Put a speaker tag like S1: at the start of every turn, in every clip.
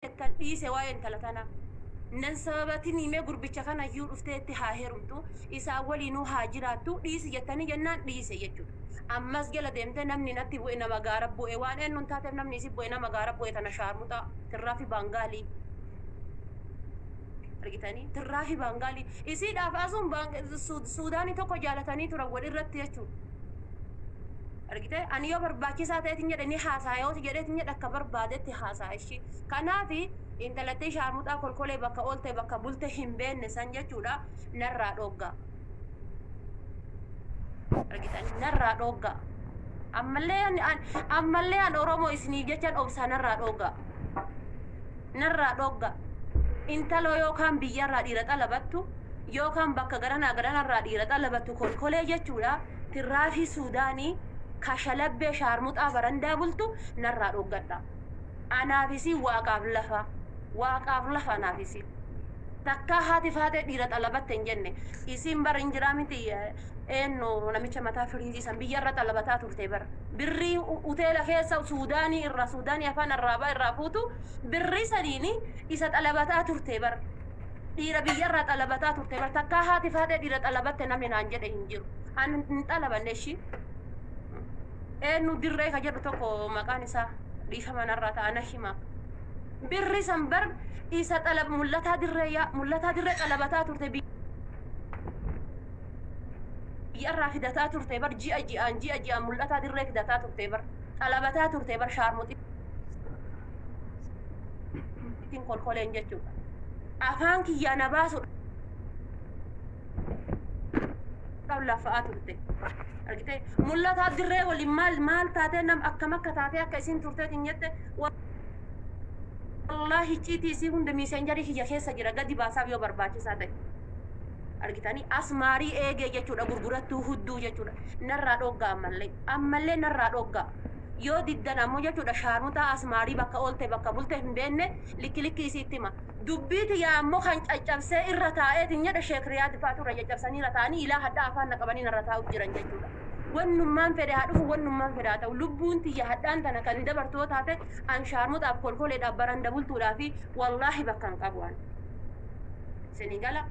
S1: Jettan dhiise waa'ee intala tanaa. Nan sababatinii mee gurbicha kana iyyuu dhuftee itti haa heerumtu, isaan waliinuu haa jiraattu, dhiisi jettanii jennaan dhiise jechuudha. Ammas jala deemtee namni natti bu'e nama gaara bu'e, waan eenyuun taateef namni isi bu'e nama gaara bu'e tana shaarmuxaa tirraafi baangaalii. Argitanii, tirraafi baangaalii isiidhaaf asuun Suudaanii tokko jaalatanii turan wal irratti jechuudha. Argitee, ani yoo barbaachisaa ta'eetiin jedhe ni haasaa, yoo jedheetiin jedhe akka barbaadetti haasaa ishii. Kanaaf intalattii shaarmuxaa kolkolee bakka oolte bakka bulte hin beekne san jechuudha, narraa dhooggaa. Argitanii, narraa dhooggaa. Ammallee an Oromoo isiniif jechan obsaa, narraa dhooggaa. Narraa dhooggaa. Intaloo yookaan biyyarraa dhiira xalabattu yookaan bakka garanaa garanarraa dhiira xalabattu kolkolee jechuudha. Tirraafii Suudaanii kashalabbee shaarmuxaa barandaa bultu narraa dhooggadha. Anaaf isiin waaqaaf lafa. Waaqaaf lafa anaaf isiin. Takkaa haati faatee dhiira xalabatte hin jenne. Isiin bara hin jiraa miti, eenyu namicha mataa firiizii san biyyarra xalabataa turte bara. Birrii hoteela keessa Suudaanii irraa, Suudaanii afaan arraabaa irraa fuutu, birrii saniini isa xalabataa turte bara. Dhiira biyyarraa xalabataa turte bara. Takkaa haati faatee dhiira xalabatte namni naan jedhe hin jiru. An hin xalabanne ishii. Eenyu dirree ka jedhu tokko maqaan isaa dhiifama narraa ta'a, na hima. Birri san bar isa xalab mul'ataa dirree, yaa mul'ataa dirree xalabataa turte, biyyarraa fidataa turte bar, ji'a ji'aan ji'a ji'aan mul'ataa dirree fidataa turte bar, xalabataa turte bar, shaarmuxittiin kolkoleen jechuudha. Afaan kiyyaa na baasu lafa'aa turte. Argitee, mul'ataa dirree waliin maal maal taatee, nam akkam akka taatee akka isin turteetiin jette, wallaahi icciitii isii hunda Messengerii kiyya keessa jira, gadi baasaaf yoo barbaachisaa ta'e. Argitanii, asmaarii eegee jechuudha, gurgurattuu hudduu jechuudha. Narraa dhoggaa, ammallee ammallee narraa dhoggaa. Yoo diddan ammoo jechuudha, shaarmuxaa asmaarii bakka oolte bakka bulte hin beekne likki likki isiitti hima. Dubbii tiyyaa ammoo kan caccabsee irra taa'eetiin jedhe Sheek Riyaad fa'aatu irra caccabsanii irra taa'anii ilaa hadhaa afaan na qabanii narra taa'u jiran jechuudha. Wannummaan fedhe haa dhufu, wannummaan fedhe haa ta'u, lubbuun tiyya hadhaan tana kan dabartu yoo taate, an shaarmuxaaf kolkoleedhaaf baranda bultuudhaa fi wallaahi bakka hin qabu an. Isinii gala,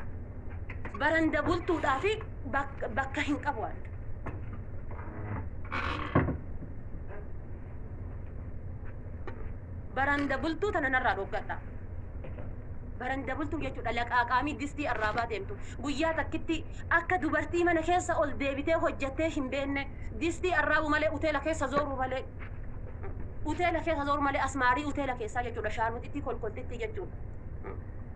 S1: baranda bultuudhaa fi bakka hin qabu an. Baranda bultuu tana narraa dhoggadha. Baranda bultuu jechuudha, laqaaqaamii distii arraabaa deemtu. Guyyaa takkitti akka dubartii mana keessa ol deebitee hojjattee hin beekne, distii arraabu malee, uteela keessa zooruu malee. Uteela keessa zooruu malee, asmaarii uteela keessaa jechuudha, shaarmuxittii kolkoltittii jechuudha.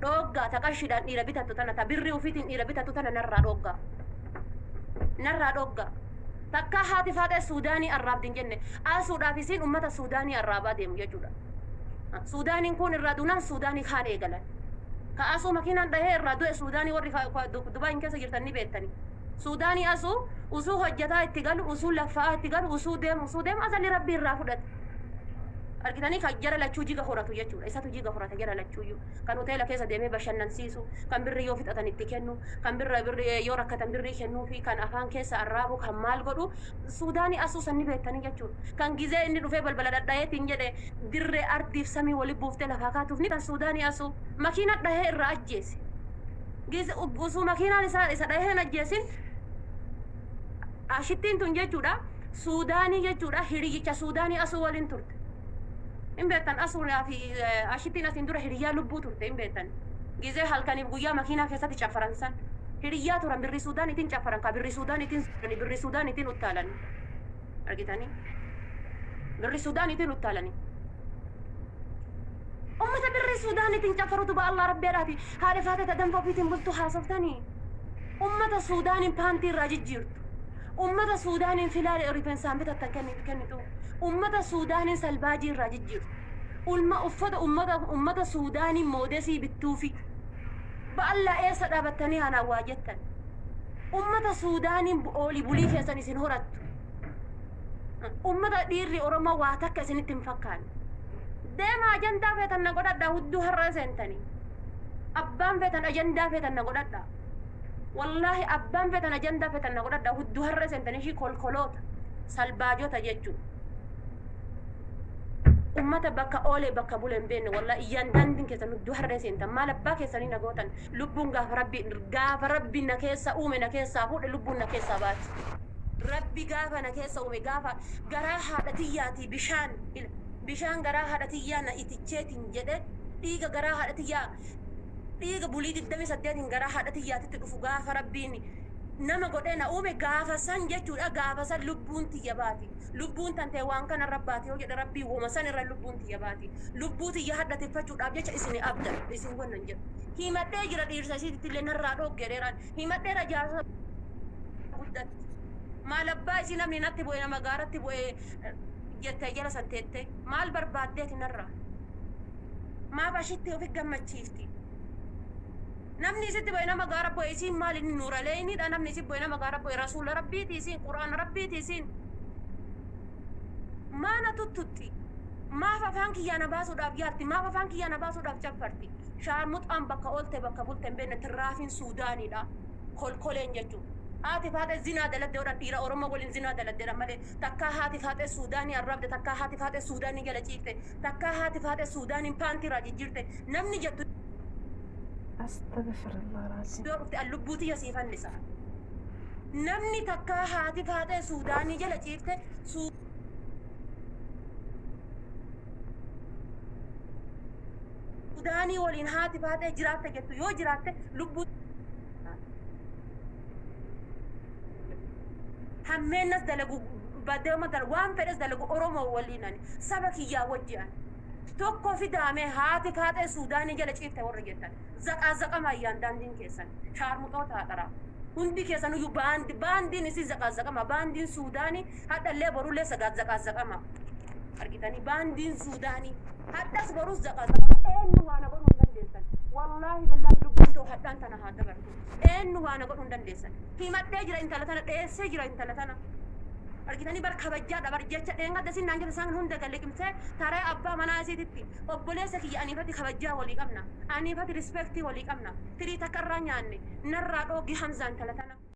S1: Dhooggaa, ta qarshiidhaan dhiira bitattu tana, ta birrii ofiitiin dhiira bitattu tana narraa dhooggaa. Narraa dhooggaa. Takkaa haati faaxee Suudaanii arraabdi hin jenne. Asuudhaaf isiin ummata Suudaanii arraabaa deemu jechuudha. Suudaaniin kun irraa duunaan Suudaanii kaan eegalan. Ka asuu makiinaan dhahee irraa du'e Suudaanii, warri Dubaayin keessa jirtan ni beektani. Suudaanii asuu usuu hojjetaa itti galu, usuu laffa'aa itti galu, usuu deemu, usuu deemu asalli rabbi irraa fudhate. Argitanii, kan jara lachuu jiga horatu jechuudha. Isatu jiga horata jara lachuuyyuu. Kan hoteela keessa deemee bashannansiisu, kan birrii yoo fixatan itti kennu, kan birra birrii yoo rakkatan birrii kennuu fi kan afaan keessa arraabu, kan maal godhu Suudaanii asuu san ni beektanii jechuudha. Kan gizee inni dhufee balbala dhadhayeetiin jedhe dirree ardiif samii wali buuftee lafaa kaatuuf ni kan Suudaanii asuu makiina dhahee irraa ajjeese. Gize usuu makiinaan isaa isa dhahee hin ajjeesin, ashittiin tun jechuudha, Suudaanii jechuudha, hiriyyicha Suudaanii asuu waliin turte. Hin beektan, asuudhaa fi ashittiin asiin dura hiriyyaa lubbuu turte, hin beektan. Gizee halkaniif guyyaa makiinaa keessatti cafaran san. Hiriyyaa turan, birrii Suudaaniitiin cafaran, ka birrii Suudaaniitiin birrii Suudaaniitiin uttaalan. Argitanii? Birrii Suudaaniitiin uttaalanii. Ummata birrii Suudaaniitiin cafarutu ba Allah rabbiidhaati. Haadha faatee ta danfa ofiitiin bultu haasoftanii. Ummata Suudaaniin paantii irraa jijjiirtu. Ummata Suudaaniin filaa rifeensaan bitattan kennitu. Ummata Suudaaniin salbaajii irraa jijjiirtu. Ulma uffata ummata Suudaaniin moodesii bittuufi. Ba'allaa eessa dhaabattanii anaan waa jettan? Ummata Suudaaniin oolii bulii keessan isin horattu. Ummata dhiirri Oromoo waa takka isinitti hin fakkaanne. Deema, ajandaa feetan na godhadhaa, hudduu har'a seentanii. Abbaan feetan ajandaa feetan na godhadhaa. Wallaahi abbaan feetan ajandaa feetan na godhadhaa, hudduu har'a seentanii ishii kolkoloota salbaajota jechuudha. Ummata bakka oolee bakka bule hin beekne. Wallaahi, iyyaan daandiin keessan hudduu harree seentan. Maal abbaa keessanii na gootan? Lubbuun gaafa rabbi na keessa uume na keessaa fuudhe, lubbuun na keessaa baati. Rabbi gaafa na keessa uume, gaafa garaa haadha tiyyaatii bishaan garaa haadha tiyyaa na iticheetiin jedhe, dhiiga garaa haadha tiyyaa, dhiiga bulii 28n garaa haadha tiyyaatitti dhufu, gaafa Rabbiin nama godhee na uume, gaafa san jechuudha, gaafa san lubbuun tiyya baati. Lubbuun tantee waan kana irra baati yoo jedhe Rabbii, woma san irra lubbuun tiyya baati. Lubbuu tiyya hadhateeffachuudhaaf jecha isin abda isin wannan jedhu himadhee jira. Dhiirsa isiitti illee narraa dhooggeedheeraan himadheera. Jaarsa guddatti maal abbaa isii namni natti bu'e, nama gaaratti bu'e jettee jala san teette maal barbaaddeeti narraa? Maaf ashitti ofi gammachiifti? Namni isitti bu'e nama gaara bu'e. Isiin maal inni nuuraleeyniidha? Namni isitti bu'e nama gaara bu'e. Rasuula Rabbiiti isiin, Qur'aana Rabbiiti isiin. Maana tuttutti? Maaf afaan kiyyaa na baasuudhaaf yaalti? Maaf afaan kiyyaa na baasuudhaaf caffarti? Shaarmuxaan bakka oolte bakka bulte hin beekne, tirraafiin Suudaaniidha, kolkoleen jechuudha. Haati faaxee zinaa daladde godhan, dhiira Oromoo waliin zinaa daladdeedha malee, takkaa haati faaxee Suudaanii arrabde, takkaa haati faaxee Suudaanii jala ciifte, takkaa haati faaxee Suudaaniin paantiirraa jijjiirte namni jettu
S2: أستغفر الله العظيم.
S1: Yoo dhufte an lubbuu tiyya sii fannisa. Namni takkaa haati faaxee Suudaanii jala ciifte, Suudaanii waliin haati faaxee jiraatte jettu yoo jiraatte, lubbuu hammeennas dalagu, badeema dalagu, waan fedhes dalagu, Oromoo waliin ani saba kiyyaa wajji ani tokko fidaamee haati faaxee Suudaanii jala ciifte warra jettan zaqaa zaqama. Ayyaan daandiin keessan shaarmuxoota haadharaa hundi keessan iyyuu baandi baandiin isii zaqaa zaqama. Baandiin Suudaanii hadhallee borullee sagaa zaqaa zaqama. Argitanii, baandiin Suudaanii hadhas borus zaqaa zaqama. Eenyu waan godhuu hin dandeessan. Wallaahi billaahi, lubbuun ta'u hadhaan tana haa dabartu, eenyu waan godhuu hin dandeessan. Himadhee jira intala tana, dheessee jira intala tana. Argitanii bar, kabajjaadha bar. Jecha dheengadda sin naan jedhe isaan hunda galliqimsee taree abbaa manaa isiititti. Obboleessa kiyya, aniifati kabajjaa walii qabna, aniifati respect walii qabna. Tirii takka irraa nyaanne. Narraa dhooggi Hamzaan intala tana.